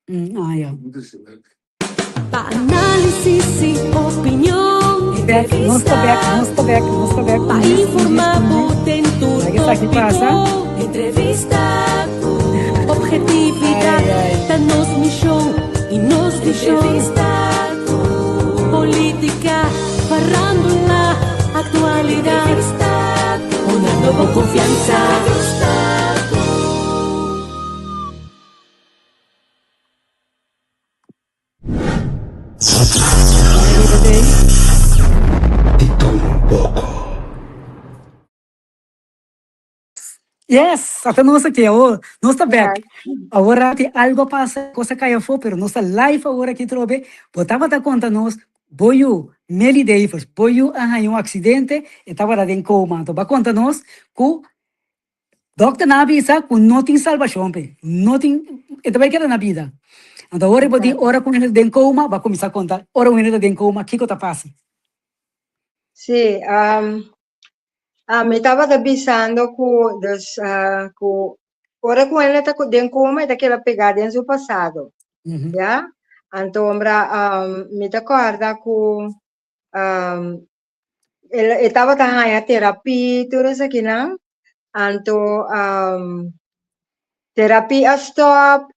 Ah, ya. Pa análisis y opinion, Bek, nos ta bek, nos ta bek, nos ta bek. Pa informa bo den tur Laga esaki pasa. tópiko. Entrevista ku objetividad Ai, ai. ta nos mishon y nos vishon. Entrevista ku polítika, farándula, aktualidat. Entrevista ku honrando bo konfiansa. Entrevista ku. Di todo un poco. Yes, ata nos aki awor. Nos ta back. Awor rati algo a pasa, cos a cay afo, pero nos ta live awor aki trobe. Bo tabata conta nos, bo yu, Melly Davers, bo yu a haña un accidente, e tabata den coma. Anto bo a conta nos cu Dokternan a bisa ku no tin salbashon p'e, no tin, e ta bai keda na bida. Anto awor e bo di ora ku un hende ta den koma, bo a kuminsá konta ora un hende ta den koma kiko ta pasa. Sí, mi tabata bisando ku dus ku ora ku un hende ta den koma e ta keda pegá den su pasado, ya. Anto ombra mi ta kòrda ku E tabata haña terapia tur esakinan, anto terapia a stòp,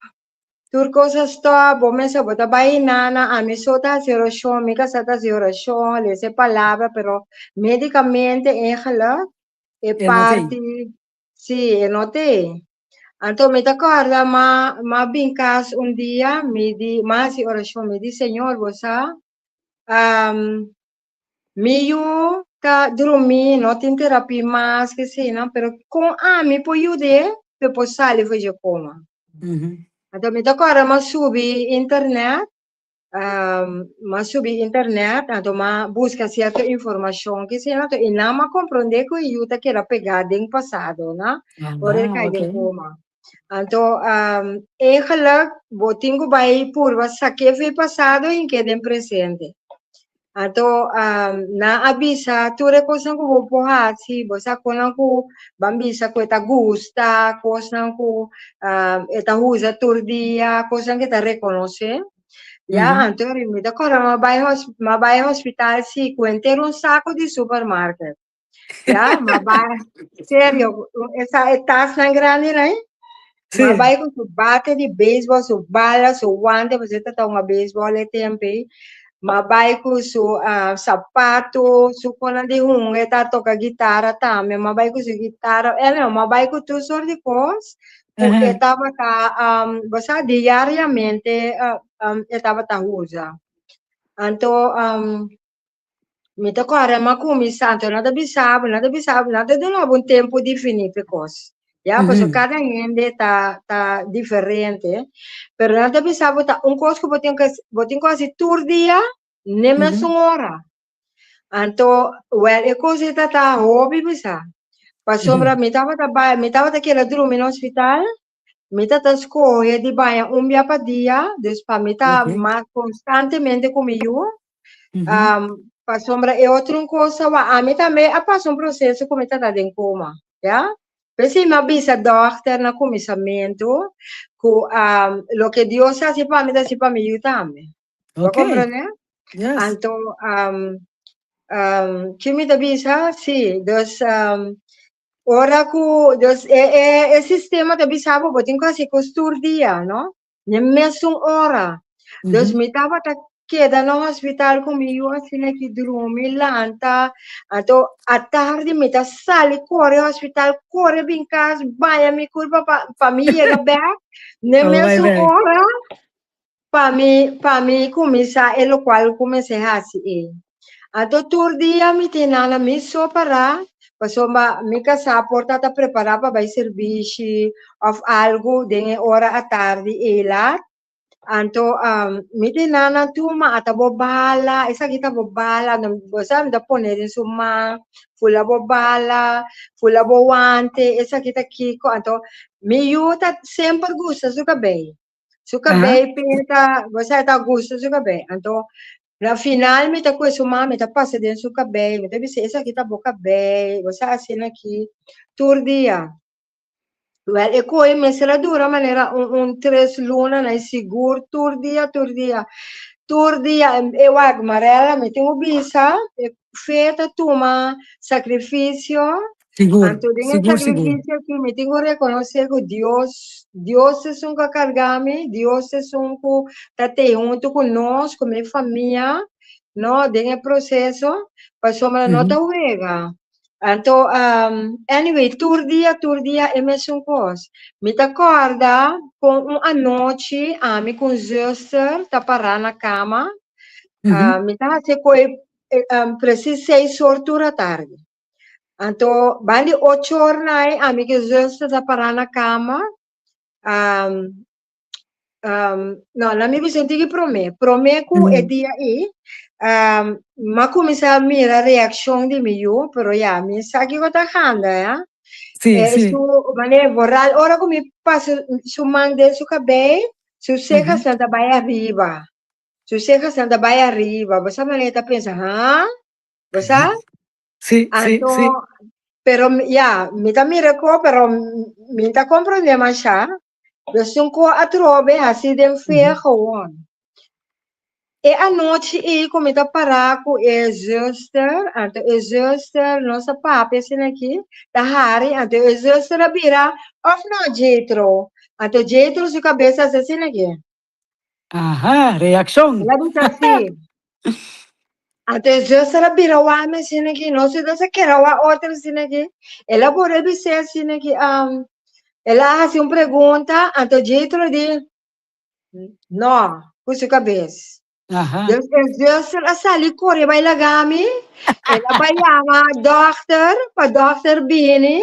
tur kos a stòp, bo mester bo ta bai nana, ami so ta hasi orashon, mi kasá ta hasi orashon, lesa e palabra, pero medikamente eigenlijk e parti, si e no t'ei. Anto mi ta kòrda m'a bin kas un dia, mi di, m'a hasi orashon, mi di, Señor bo sa, Mi yu ta drumí, no tin terapia mas ke eseinan, pero kon ami por yud'é pa e por sali for dje koma? Anto mi ta kòrda m'a subi internet, m'a subi internet, anto m'a buska sierto informashon ke eseinan, anto i nan m'a komprondé ku e yu ta keda pegá den pasado, no, ora e kai den koma. Anto, eigenlijk bo tin ku bai purba sak'é for e pasado i keda den presente. Anto, nan a bisa tur e kosnan ku bo por hasi, bo sa kosnan ku ban bisa ku e ta gusta, kosnan ku e ta usa tur dia, kosnan ku e ta rekonosé. Ya, anto mi ta kòrda mi a bai mi a bai hospital si ku henter un sako di supermarket. Ya, ma bai, serio, esa e tasnan grandi nai. Ma bai ku su bate di beisbol, su bala, su wante, pasobra e ta hunga beisbol e tempu ei. Ma bai ku su ah, sapato, su konan di hunga, e ta toka gitara tambe. Ma bai ku su gitara, anyway, ma bai ku tur sort di kos ku e tabata, um, bo sa, diariamente ah, um, e tabata usa. Anto, um, Mi ta kòrda mi a kuminsá, anto nan ta bisa bo, nan ta bisa bo, nan ta duna bo un tempu definí p'e kos. Ya, pasobra kada hende ta ta diferente, pero nan ta bisa bo ta un kos ku bo tin ku bo tin ku hasi tur dia n'e mesun ora. Anto, wèl e kos ei ta ta hopi bisa, pasobra mi tabata bai, mi tabata keda drumi na hospital, Mi ta ta skohe di baña un bia pa dia, dus pa mi ta mas konstantemente ku mi yu. Pasobra e otro un kos awa, ami tambe a pasa un proseso ku mi ta ta den koma, ya. P'esei mi a bisa dòkter na kuminsamentu ku loke Dios hasi pa mi ta hasi pa mi yu tambe. Bo komprondé? Anto, ki mi ta bisa? Si, dus Ora ku dus e e e sistema ta bisa bo, bo tin ku hasi kos tur dia, no? Ne mesun ora. Dus mi tabata keda na hospital ku mi yu asina ki drumi, lanta. Anto atardi mi ta sali kore hospital, kore bin kas, baña mi kurpa pa pa mi yega bèk ne Pa bo bai mesun bèk. ora. Pa mi, pa mi kuminsá e lokual ku mester hasi ei. Anto tur dia mi tin nan na mi so pará, pasobra mi kasá por ta ta prepará pa bai sirbishi òf algu den e ora atardi ei lat. Anto mi tin nan nan tuma, ata bo bala, esaki ta bo bala, anto bo sa mi ta pone den su man, fula bo bala, fula bo wante, esaki ta kiko. Anto mi yu ta semper gusta su kabei. Su kabei pinta, bo sa ta gusta su kabei. Anto, na final mi ta kue su man, mi ta pasa den su kabei, mi ta bisa esaki ta bo kabei, bo sa asina aki tur dia. Wel, e koe mester a dura manera un, un tres luna na sigur tur dia, tur dia. Tur dia, e wak, Marella, mi tin ku bisa, e fe ta tuma sakrifisio. Sigur, Anto den e sigur, sigur. sakrifisio aki mi tin ku rekonosé ku Dios, Dios esun ku a karga mi, Dios esun ku ta tei huntu ku nos, ku mi famia, no, den e proseso, pasobra no ta wega. Anto, anyway, tur dia, tur dia e mesun kos. Mi ta kòrda kon un anochi ami ku un zuster ta pará na kama, mi ta hasi koe presis seis or tur atardi. Anto, banda di ocho or nai ami ku e zuster ta pará na kama, no, na mi bisa tiki promé. Promé ku e dia ei, m'a kuminsá mira reakshon di mi yu, pero ya, mi sa kiko ta ganda, ya. Sí, sí. Su, manera vooral ora ku mi pasa su man den su kabei, su sehanan ta bai ariba. Su sehanan ta bai ariba. Bo sa manera ta pensa, ha? Bo sa? Sí, sí, Anto, sí. pero ya, mi ta mira ko, pero mi ta komprondé masha. Dus un ko atrobe hasi den fe gewoon. E anochi ei ku mi ta pará ku e zuster, anto e zuster nos a papia asina aki, ta hari, anto e zuster a bira, òf no Jetro? Anto Jetro su kabes a hasi asina aki. Aha, reakshon. El a bisa así. Anto e zuster a bira wak mi asina aki, nos dos a keda wak otro asina aki. El a bora bis'é asina aki, el a hasi un pregunta, anto Jetro di, no, ku su kabes. Aha. Dus e zuster a sali kore bai laga mi, el a bai yama dòkter pa dòkter bini,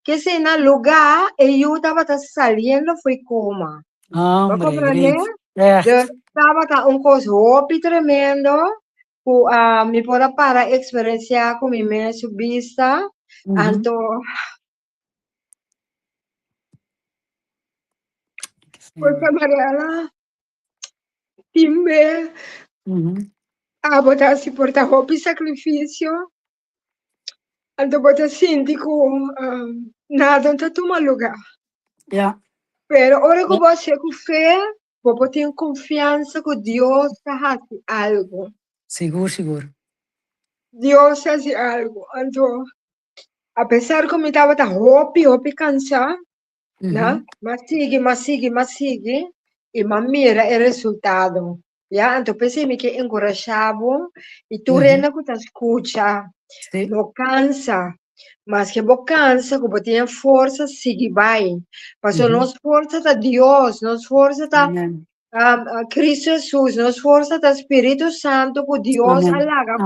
kese na lugá e yu tabata saliendo fo'i koma. Bo Hombre, comprende? great. Echt. Dus tabata un kos hopi tremendo ku ah, mi por a para eksperensiá ku mi mes su bista. Anto Pues Mariela, tin be abo ta hasi por ta hopi sakrifisio, anto bo ta sinti ku nada no ta tuma lugá. Pero ora ku bo hasié ku fe, bo por tin konfiansa ku Dios ta hasi algu. Sigur, sigur. Dios ta hasi algu. Anto, apesar ku mi tabata hopi, hopi kansá, Na, m'a sigui, m'a sigui, m'a sigui i m'a mira e resultado. Ya, anto p'esei mi ke enkurashá bo i tur hende ku ta skucha, no kansa. Maske bo kansa ku bo tin e forsa, sigui bai. Pasobra nos forsa ta Dios, nos forsa ta Cristo Jesus, nos forsa ta Spiritu Santo ku Dios a laga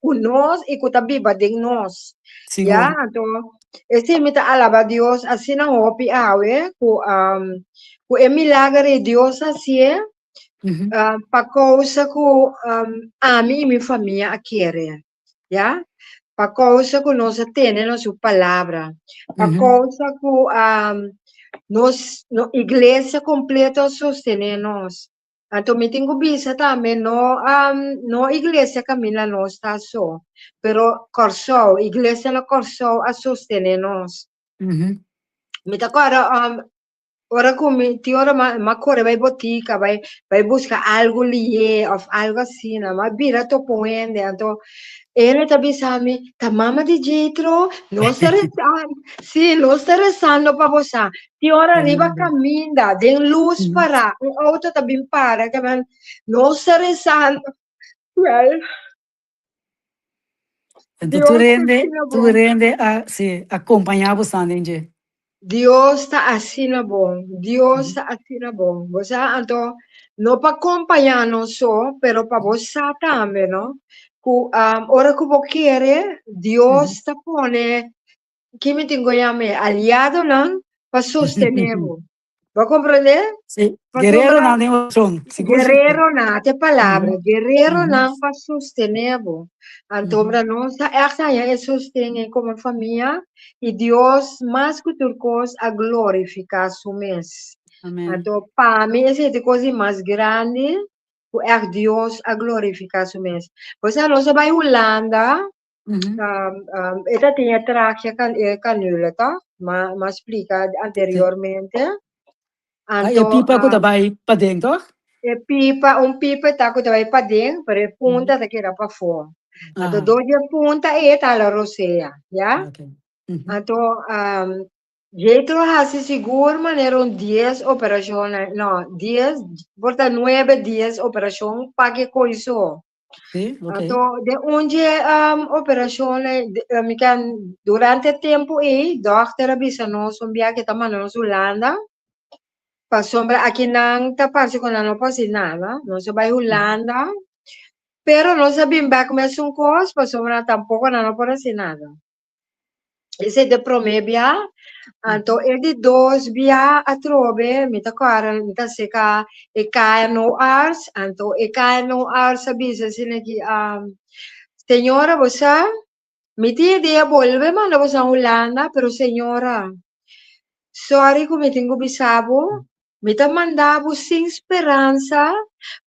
ku nos i ku ta biba den nos. Ya, anto esei mi ta alaba Dios asina hopi awe ku um, ku e milager di Dios a hasié pa kousa ku um, ami i mi famia a kere. Ya, pa kousa ku nos a tene na su palabra, pa kousa ku um, nos no, iglesia kompleto a sostené nos. Anto mi tin ku bisa tambe no um, no iglesia kaminda nos ta so, pero Kòrsou, iglesia na Kòrsou a sostené nos. Mi ta kòrda um, Ora ku mi tin ora m'a m'a kore bai botika bai bai buska algu lié òf algu asina m'a bira topa un hende anto e hende ta bisa mi ta mama di Jetro nos ta resando si nos ta resando pa bo sa tin ora riba kaminda den lus pará un outo ta bin para ta bin nos ta resando wèl Anto Dios tur ta hende asina tur bon. hende a si a kompañá bo stan den dje. Dios ta asina bon, Dios ta asina bon. Bo sa, anto no pa kompañá nos so, pero pa bo sa tambe, no? Ku ora ku bo kere, Dios ta pone, ki mi tin ku yam'é, aliadonan pa sostené bo. Bo comprende? Sí, Pasobra guerreronan den oracion. Sigur, sigur. guerreronan, te palabra, guerreronan pa sostené bo. Anto ora nos ta ègt haña e sosten ei komo famia i Dios mas ku tur kos a glorifiká su mes. Amen. Anto pa mi esei ta e kos di mas grandi ku ègt Dios a glorifiká su mes. Pues nos a bai Hulanda, e ta tin e trakia, e kanule, tòg? m'a m'a splika anteriormente. Ah, e Anto pipa ku ta bai paden, toch? E pipa, un pipa ta ku ta bai paden, pero e punta ta keda pafó. Anto dor di e punta ei ta hala rosea, ya? Anto Jetro hasi sigur manera un dies operashon, no, dies, por ta nuebe dies operashon pa ke koi so. Sí, ok. Anto den un dje operashon mi kan durante e tempu ei dòkter a bisa nos un bia ke ta manda nos Hulanda pasobra akinan ta parse ku nan no por hasi nada. Nos a bai Hulanda pero nos a bin bèk mesun kos pasobra tampoko nan no por hasi nada. Esei ta e promé bia. Anto e di dos bia atrobe mi ta kòrda mi ta seka e KNO-arts, anto e KNO-arts a bisa asina ki, Señora bo sa, mi tin idea bolbe manda bo sa Hulanda, pero señora, sòri ku mi tin ku bisa bo, Mi ta manda bo sin speransa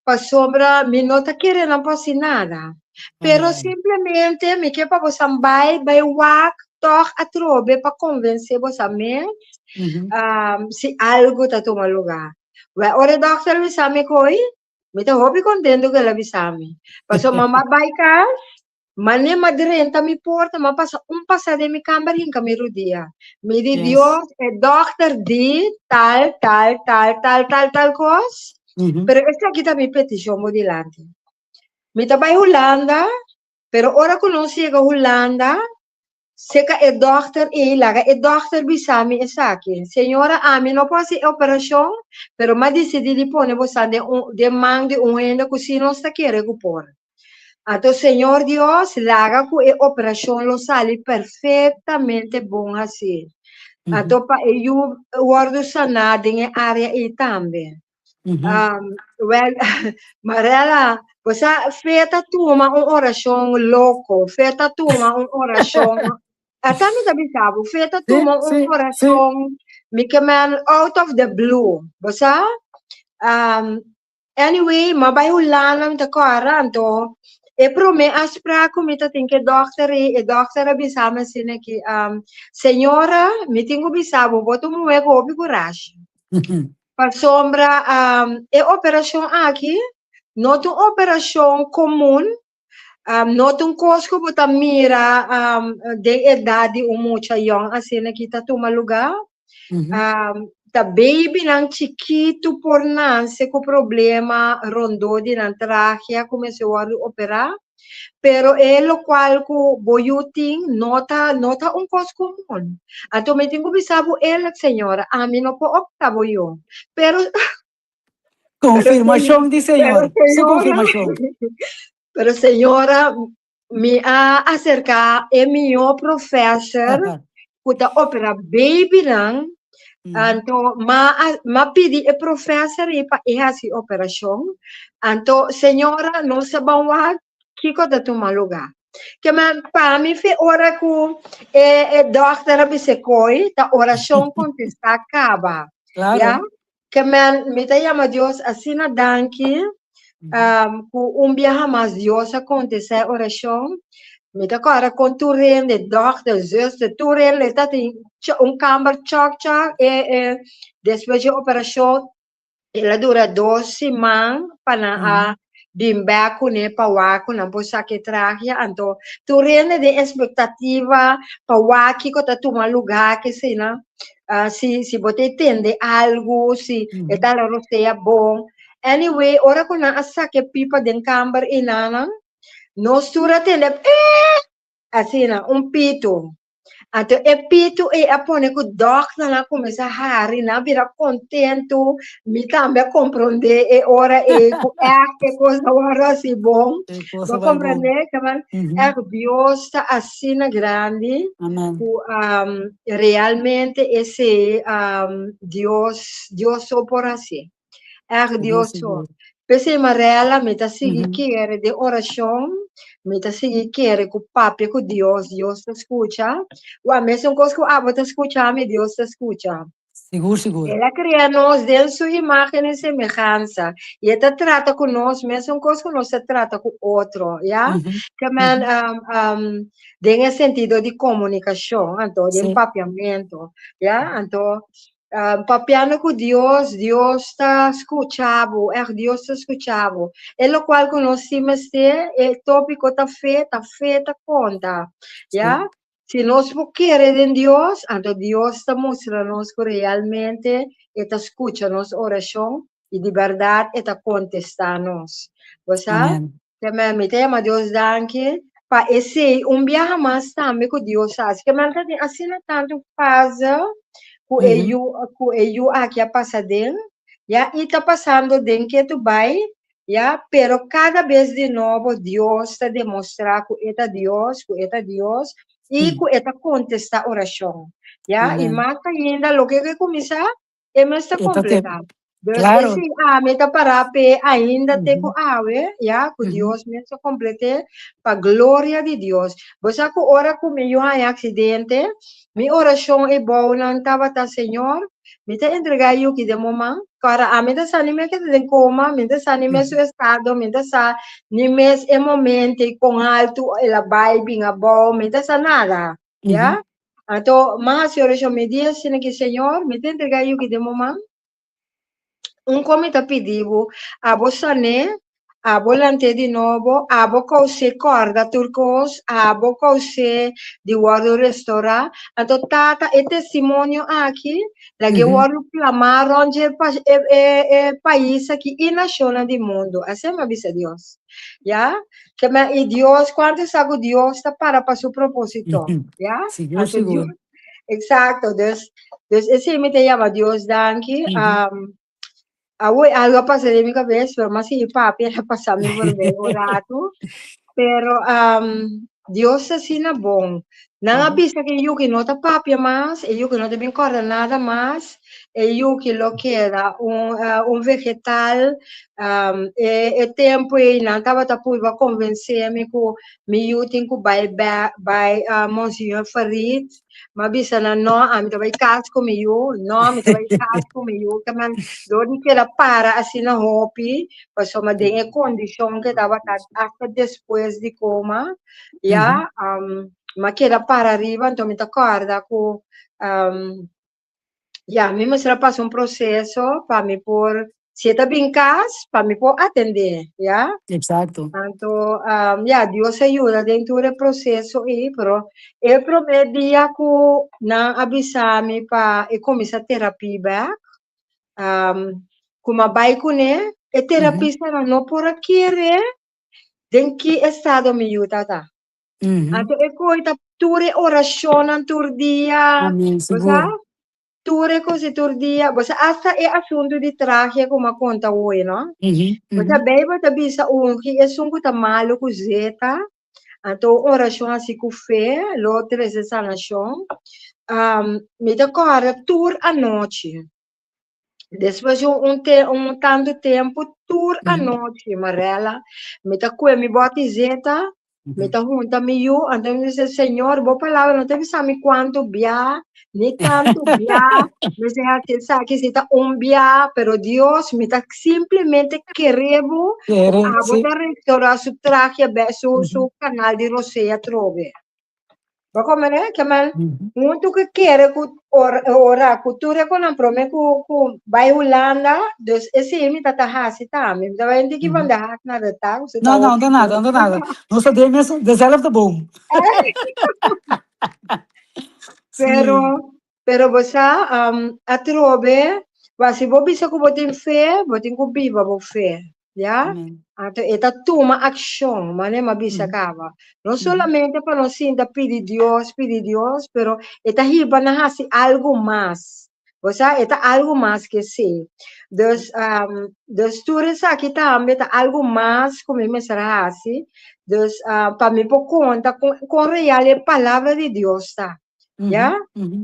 pasobra mi no ta kere nan por hasi nada. Pero simplemente mi ke pa bosan bai, bai wak tòg atrobe pa konvensé bosan mes si algu ta tuma lugá. Wè, ora e dòkter a bisa mi koe, Mi ta hopi contento cu el a bisa mi. Pasobra mama bai cas, mane m'a drenta mi porta, m'a pasa un pasa den mi camber hinca mi rudia. Mi di Dios, e dokter di tal, tal, tal, tal, tal, tal cos, pero esaki ta mi peticion bo dilanti. Mi ta bai Hulanda, pero ora cu nos yega Hulanda, Seka e dòkter ei laga e dòkter bisa mi esaki, Señora, ami no por hasi e operashon, pero m'a disidí di pone bosan den un den man di un hende ku sí nos ta kere ku por. Anto Señor Dios laga ku e operashon lo sali perfektamente bon hasí. Anto pa e yu wòrdu saná den e área ei tambe. Well, Marella, bo sa, fe ta tuma un orashon loko, fe ta tuma un orashon, ata mi ta bisa bo, fe ta tuma un orashon, mi ke men out of the blue, bo sa? Anyway, m'a bai Hulanda, mi ta kòrda, anto e promé afspraak ku mi ta tin ku e dòkter ei, e dòkter a bisa mi asina ki, señora, mi tin ku bisa bo, bo ta un muhé ku hopi kurashi. Pasobra e operashon aki no ta un operashon komun, no ta un kos ku bo ta mira den edat di un mucha yòn asina ki ta tuma lugá. Ta babynan chikitu por nase ku problema rondó di nan trachea ku mester wòrdu operá. Pero e lokual ku bo yu tin no ta no ta un kos komun. Anto mi tin ku bisa bo eerlijk señora, ami no por opta bo yu. Pero Konfirmashon di Señor, su konfirmashon. Pero señora, mi a aserká e mihó profèser ku ta opera babynan, anto m'a m'a pidi e profèser ei pa e hasi operashon. Anto señora nos a ban wak kiko ta tuma lugá. Ke men pa mi fe ora ku e e dòkter a bisa e koi ta orashon kontestá kaba. Ya. Ke men mi ta yama Dios asina danki ku un biaha mas Dios a kontestá e orashon. Mi ta kòrda kon tur hende, dòkter, zuster, tur hende ta tin un kamber chòk chòk e e despues di e operashon el a dura dos siman pa nan a bin bek kuné pa wak ku nan por saka e tragia. Anto tur hende den espektativa pa wak kiko ta tuma lugá keseinan. Si si bo ta tende algu, si e ta la rosea bon. Anyway, ora ku nan a saka e pipa den kamber enanan, nos tur a tende eeh! Asina, un pitu. Anto e pitu ei a pone ku dòkternan a kuminsá hari, nan a bira kontentu. Mi tambe a komprondé e ora ei ku ègt e kos a wòrdu hasi bon. Bo a komprendé? Ègt Dios ta asina grandi ku realmente esei Dios, Dios so por hasi. Ègt Dios so. P'esei Marella mi ta sigui kere den orashon, mi ta sigui kere ku papia ku Dios, Dios ta skucha. Wak, mesun kos ku abo ta skucha mi, Dios ta skucha. Sigur, sigur. El a krea nos den su imágen i semehansa. I e ta trata ku nos mesun kos ku nos ta trata ku otro, ya? Ke men, den e sentido di komunikashon, anto den papiamentu, ya? Anto, papiando ku Dios, Dios ta skucha bo, ègt Dios ta skucha bo. E lokual ku nos tin mester, e tópiko ta fe, ta fe ta konta, ya? Si nos por kere den Dios, anto Dios ta mustra nos ku realmente e ta skucha nos orashon i di bèrdat e ta kontestá nos. Bo sa? Ke men mi ta yama Dios danki pa esei un biaha mas tambe ku Dios a hasi. Ke men ta tin asina tantu fase ku e yu ku e yu aki a pasa den, ya, i ta pasando den ketu bai, Ya, pero kada bes di nobo Dios ta demostrá ku e ta Dios, ku e ta Dios i ku e ta kontestá orashon. Ya, i mas ainda loke ku e kuminsá, e mes ta kompletá. Dus esei ami ta pará p'e ainda te ku awe, ya, ku Dios mes ta komplet'é pa gloria di Dios. Bo sa ku ora ku mi yu haña aksidente, mi orashon e bounan tabata, Señor, Mi ta entregá Yuki den bo man. Kòrda, ami ta sa ni mes ke ta den koma, mi ta sa ni mes su estado, mi ta sa ni mes e momento i kon altu el a bai bin abou, mi ta sa nada, ya. Anto, mi a hasi orashon, mi di asina ki, Señor, mi ta entregá Yuki den bo man. Un kon mi ta pidi bo, abo san'é, Abo lant'é di nobo, abo kous'é kòrda tur kos, abo kous'é di wòrdu restorá. Anto Tata, e testimonio aki lag'é wòrdu plamá rònt dje e pais aki i nashonnan di mundu. Asina mi a bisa Dios. Ya? Ke men, i Dios, kuantu sa ku Dios ta para pa su propósito? Ya? Sigur, sigur. Eksakto. Dus, dus esei mi ta yama Dios danki. Awor algo a pasa den mi cabeza, pero mas si papia a pasa mi voorbij un rato. Pero um, Dios ta asina bon. Nan a bisa que Yuki no ta papia mas, e Yuki no ta bin corda nada mas, e Yuki lo queda un, uh, un vegetal. Um, e, e tempo ei nan tabata purba convence mi cu mi yu tin cu bai, bai uh, Monsignor Farid. M'a bisa nan, no, ami ta bai kas ku mi yu, no, mi ta bai kas ku mi yu. Ke men dor di keda para asina hopi, pasobra den e kondishon ke tabata hasta despues di koma, ya, m'a keda para riba, anto mi ta kòrda ku Ya, mi mester a pasa un proceso pa mi por, si e ta bin cas, pa mi por atende, ya. Exacto. Anto, um, ya, Dios a yuda den tur e proceso ei, pero e prome dia cu nan a bisa mi pa e cuminsa terapia bek, um, cu mi a bai cune, e terapistanan no por a kere den ki estado mi yu ta ta. Anto e koi ta tur e orashonnan tur dia. Amén, Bo sa? sigur. Tur e kosi tur dia. Bo sa hasta e asuntu di trahe ku m'a konta hoy, no? Bo sa Beibel ta bisa ungi esun ku ta malu ku zeta. Anto un orashon hasi ku fe lo trese sanashon. Mi ta kòrda tur anochi. Despues di un te un tantu tempu, tur anochi, Marella, mi ta kue mi bòt di zeta, mi ta hunta mi yu, anto mi bisa, Señor, bo palabra no ta bisa mi kuantu bia, ni tantu bia, mi si hasi esaki si ta un bia, pero Dios, mi ta simplemente kere bo, ku Kere, abo sí. ta restorá su trahe bè, su su kanal di rosea atrobe. Bo komprende? Ke men huntu ku kere ku ora ora ku tur e konan prome ku ku bai Hulanda, dus esei mi ta ta hasi tambe. Mi ta bai un tiki van de hak naar de tak, so No, ta no, hopi no nada, no nada. Nos ta den mes dezelfde boom. Pero pero bo sa atrobe, wak si bo bisa ku bo tin fe, bo tin ku biba bo fe. Ya? Amen. Anto e ta tuma akshon, manera mi a bisa kaba. No solamente pa nos sinta pidi Dios, pidi Dios, pero e ta hiba na hasi algu mas. Bo sa, e ta algu mas ke esei. Dus, dus tur esaki tambe ta algu mas ku mi mester a hasi. Dus, pa mi por konta kon, kon real e palabra di Dios ta. Ya?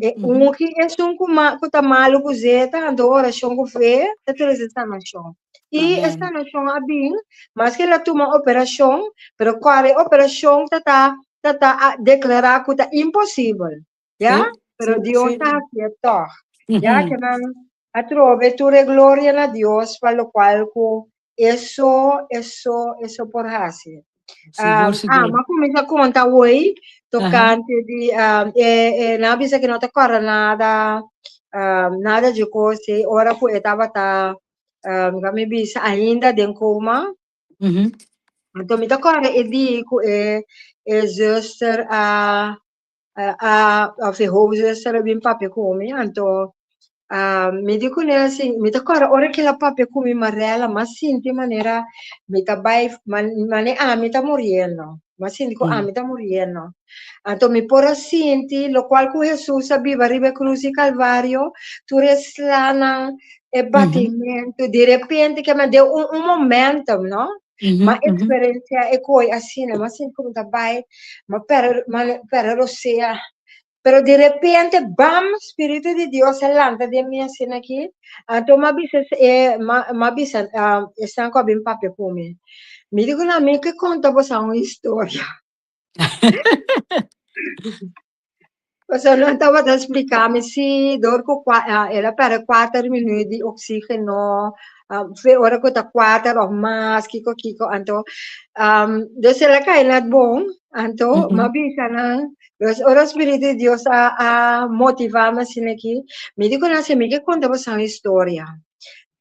E ungi esun ku ma, ku ta malu ku zeta, anto orashon ku fe ta trese sanashon. I e sanashon a bin, maske el a tuma operashon, pero kòrda e operashon ta ta ta ta a deklará ku ta imposibel. Ya? Pero Dios ta hasié tòg. Ya ke men atrobe tur e gloria na Dios pa lokual ku eso eso eso por hasi. Sigur, Um, sigur. ah, m'a kuminsá konta awoi tokante di um, e, e, nan a bisa ku no ta kòrda nada, um, nada dje kos ei, ora ku e tabata, um, ka mi bisa, ainda den koma. Anto mi ta kòrda e di ku e, e zuster a, a, a, of e hoofdzuster a bin papia ku mi, anto Ah, mi di kuné asin, mi ta kòrda ora ku el a papia ku mi Marella, m'a sinti manera mi ta bai, mane ami ta muriendo, m'a sinti ku ami ta muriendo. Anto mi por a sinti lokual ku Hesus a biba riba e krus di Kalvario, tur e slanan, e batimentu, di repente ke mi den un un momentum, no? M'a eksperensiá e koi asina, m'a sinti ku mi ta bai, m'a pèrdè, m'a pèrdè rosea. Pero di repente, bam, Spiritu di Dios a lanta den mi asina aki. Anto m'a bisa e, m'a, m'a bisa ah, esnan ku a bin papia ku mi. Mi di ku nan, mi ke konta boso un historia. Pasobra nan tabata splika mi si dor ku kua, ah, el a pèrdè kuater minuut di oksígeno, ah, fe ora ku ta kuater òf mas, kiko kiko. Anto, dus el a kai net bon. Anto, m'a bisa nan, Dus ora Spiritu di Dios a a motivá mi asina aki, mi di ku nan, si mi ke konta boso un historia.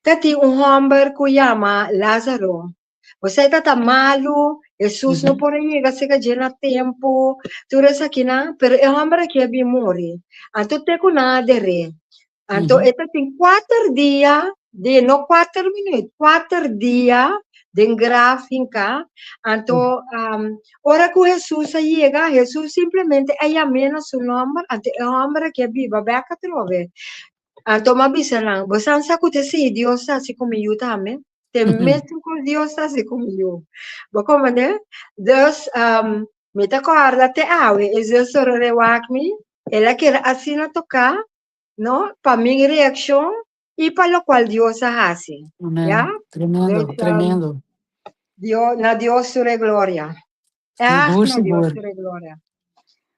Ta tin un hòmber ku yama Lázaro. Bo sa e tata malu, Hesus no por a yega serka dje na tempu, tur esakinan, pero e hòmber aki a bin muri. Anto te ku nan a der'é. Anto e ta tin kuater dia di, no kuater minuut, kuater dia den graf hinká. Anto ora ku Hesus a yega, Hesus simplemente a yam'é na su nòmber, anto e hòmber aki a biba bèk atrobe. Anto mi a bisa nan, Bosan sa ku ta esei Dios ta hasi ku mi yu tambe? Te mesun kos Dios ta hasi ku mi yu. Bo komprendé? Dus mi ta kòrda te awe, e zuster a rewak mi, el a keda asina toká no? Pa mi reaccion y pa locual Dios a haci. Amen. Ya? Tremendo, Dus, tremendo. Dios, na Dios tur e gloria. Echt Sigur, na Dios sigur. tur e gloria.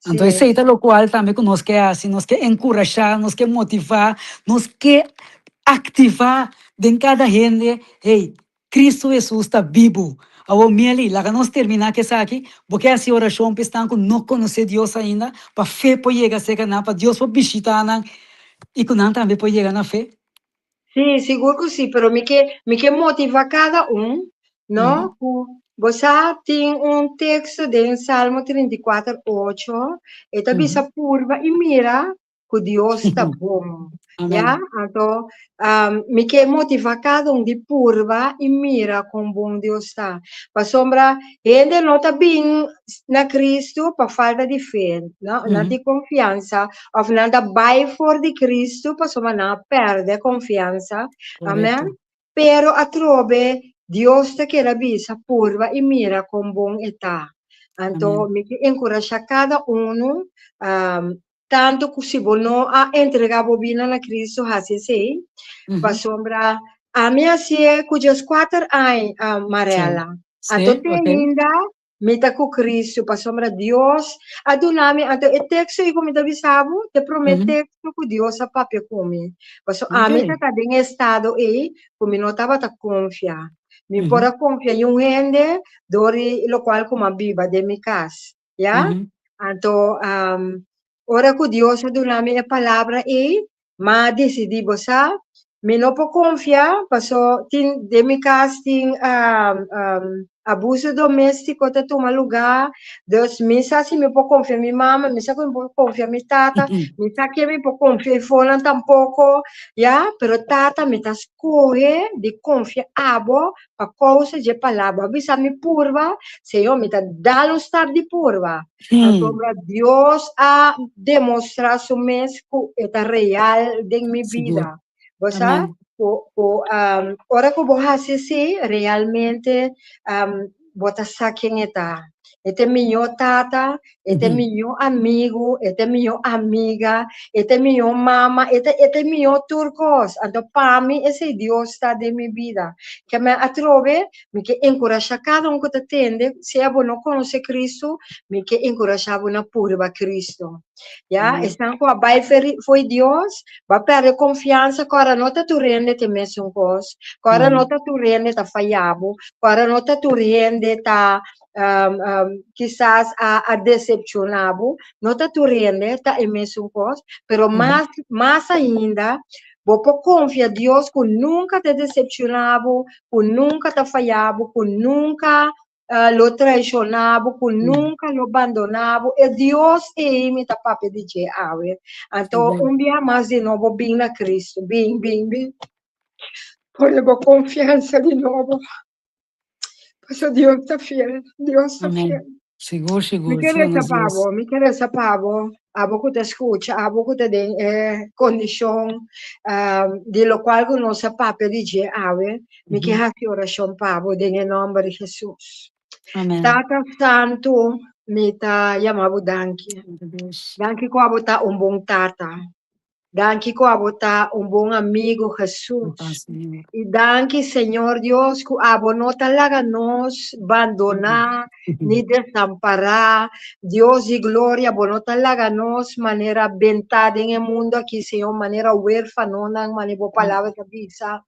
Anto Sí. esei ta locual tambe cu nos ke haci, nos ke encurasha, nos ke motiva, nos ke activa den cada hende, hey, Cristo Jesus ta bibu. Awor Mieli, laga nos termina ku esaki, bo ke hasi orashon pa esnan ku no konosé Dios ainda, pa fe por yega serka nan, pa Dios por bishitá nan i ku nan tambe por yega na fe? Sí, sigur ku sí, pero mi ke mi ke motivá kada un, no? Ku bo sa tin un teksto den Salmo 34, 8, e ta bisa purba i mira ku Dios ta bon. Ya, anto um, mi ke motiva kada un di purba i mira kon bon Dios ta. Pasobra hende no ta bin na Cristo pa falta di fe, no? Nan tin konfiansa of nan ta bai for di Cristo pasobra nan a pèrdè konfiansa. Amen. Pero atrobe Dios ta keda bisa, Purba i mira kon bon e ta. Anto mi ke enkurashá kada unu, tantu ku si bo no a entregá bo bida na Cristo, hasi esei, pasobra ami hasié ku dieskuater aña, Marella. Anto te ainda Mi ta ku Cristo pasobra Dios a duna mi anto e teksto ei ku mi ta bisa bo ta e promé teksto ku Dios a papia ku mi pasobra ami ta ta den e estado ei ku mi no tabata konfia mi por a konfia niun hende dor di lokual ku mi a biba den mi kas ya anto Ora ku Dios a duna mi e palabra ei, m'a disidí, bo sa, mi no por konfia paso tin den mi kas tin abuso doméstiko ta tuma lugá, dus mi sa si mi por konfia mi mama, mi sa ku mi por konfia mi tata, mi sa ke mi por konfia e fonan tampoko, ya, pero tata mi ta skohe di konfia abo pa kousa dje palabra. Bo a bisa mi purba, Señor, mi ta dal un stap di purba. Pasobra Dios a demostrá su mes ku e ta real den mi bida. Bo sa? Ku, ku, um, ora ku bo hasi así, realmente um, bo ta sa ken e ta. E ta e mihó tata, e ta e mihó amigu, e ta e mihó amiga, e ta e mihó mama, e ta, e ta e mihó tur kos. Anto pa mi esei Dios ta den mi bida. Ke mi atrobe Mi ke enkurashá kada un ku ta tende, sea bo no konosé Kristu, mi ke enkurashá bo na purba Kristu. Ya, esnan ku a bai fo'i Dios, bo a pèrdè konfiansa ku ora no ta tur hende ta e mesun kos, ku ora no ta tur hende ta faya bo, ku ora no ta tur hende ta kisas a desepshoná bo, no ta tur hende ta e mesun kos, pero mas mas ainda bo por konfia Dios ku nunka ta desepshoná bo, ku nunka ta faya bo, ku nunka lo traishoná bo, ku nunka lo bandoná bo. E Dios ei mi ta papia di dje awe. Anto un bia mas di nobo bin na Kristu, bin, bin, bin. Pone bo konfiansa di nobo. Pasobra Dios ta fiel, Dios ta fiel. Sigur, sigur. Mi ke resa pa bo, mi ke resa pa bo, abo ku ta skucha, abo ku ta den e kondishon di lokual ku nos a papia di dje awe, mi ke hasi orashon pa bo den e nòmber di Hesus. Amen. Tata Santu, mi ta yama bo danki. Danki ku abo ta un bon tata. Danki ku abo ta un bon amigo, Hesus. I danki, Señor Dios, ku abo no ta laga nos bandoná ni desampará. Dios di gloria, bo no ta laga nos manera bentá den e mundu aki, Señor, manera huérfanonan, manera bo palabra ta bisa.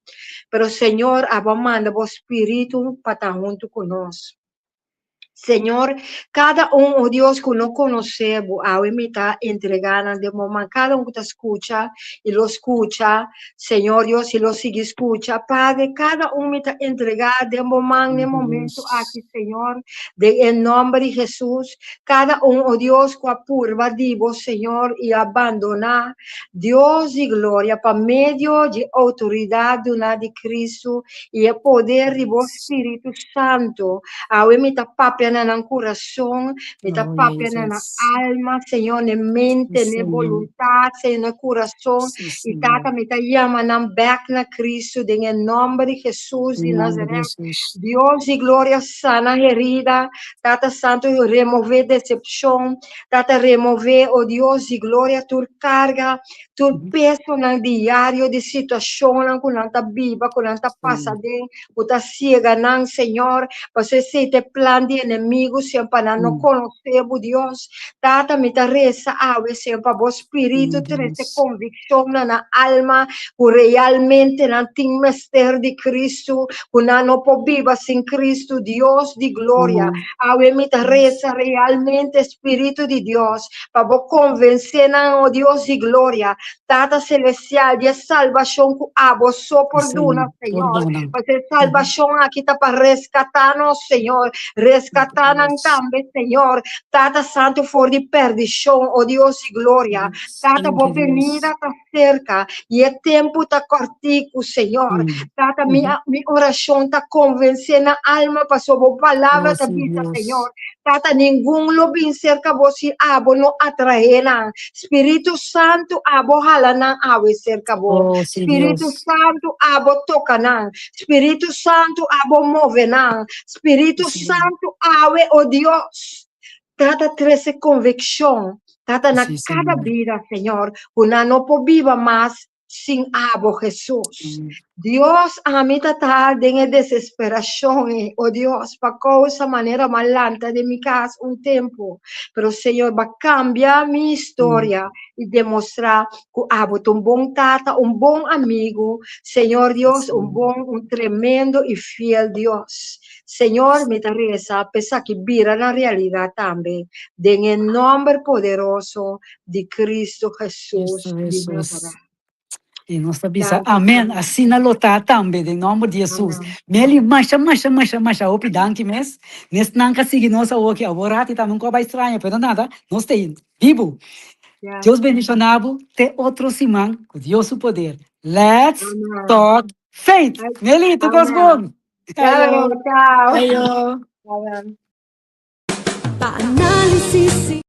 Pero, Señor, abo a manda bo Spiritu pa ta huntu ku nos. Señor, cada un, oh Dios, cu no conoce bo, awe mi ta entrega nan den bo man. Cada un cu ta scucha y lo scucha, Señor Dios, y lo sigui scucha. Padre, cada un mi ta entrega den bo man den momento aki, Señor, den e nomber di Jesus. Cada un, oh Dios, cu a purba di bo, Señor, y a bandona, Dios di gloria, pa medio di autoridad duna di Cristo y e poder di bo Spiritu Santo, awe mi ta papia na nan curason, mi ta Oh, papia na nan Jesus. alma, Señor, ne mente, Sí, ne Señor. voluntad, Señor, ne curason. Sí, Y Señor. Tata, mi ta yama nan bek na Cristo den e nomber di Jesus di En nombre de Nazaret. Jesus. Dios di gloria, sana herida. Tata Santo, remove decepcion. Tata, remove, oh Dios di gloria, tur carga, tur pesonan diario di situacionnan cu nan ta biba, cu nan ta pasa den, cu ta ciega nan, Señor, pasobra esey ta e plan di enemigo, Señor, pa nan no conoce bo, Dios. Tata, mi ta reza awe, Señor, pa bo Spiritu trece conviccion na nan alma, cu realmente nan tin mester di Cristo, cu nan no por biba sin Cristo, Dios di gloria. Awe mi ta reza realmente, Spiritu di Dios, pa bo konvensé nan, o Dios di gloria, Tata Selestial, di e salbashon ku abo so por duna, Señor. Pasobra e salbashon aki ta pa reskatá nos, Señor. Reskatá nan tambe, Señor. Tata Santu, for di pèrdishon, o Dios di gloria. Tata, bo benida ta serka i e tempu ta kòrtiku, Señor. Tata, mi, mi orashon ta konvensé nan alma pasobra bo palabra ta bisa, Señor. Tata, ningun lo bin serka bo si abo no atraé nan. Spiritu Santu, abo hala nan awe serka bo. Oh, sí, Spiritu Dios. Santu, abo toka nan. Spiritu Santu, abo move nan. Spiritu Sí. Santu, awe, oh Dios. Tata, trese konvikshon. Tata, na Sí, kada Señor. bida, Señor, ku nan no por biba mas sin abo, Hesus. Dios, ami ta ta den e desesperacion ei, o Dios, pa causa manera m'a lanta den mi cas un tempo. Pero Señor, b'a cambia mi historia y demostra cu abo ta un bon tata, un bon amigo, Señor Dios, un bon, un tremendo y fiel Dios. Señor, mi ta reza pa esaki bira na realidad tambe, den e nomber poderoso di Cristo Jesus Cristo di Jesus. Nazaret. I nos ta bisa Danki, amen. Señor. Asina lo ta tambe den nomber di Jesus. Amen. Meli, masha, masha, masha, masha hopi danki mes. Nesnan ka sigui nos awoki, awor rati tambe un ko bai straño, pero nada, nos ta bibu. Ya. Dios bendiciona bo te otro siman cu Dios su poder. Let's Amen. talk faith. Ay, Meli, tu cos Amen. bon. Ciao, Ayo. ciao. Ayo. Amen. Pa análisis.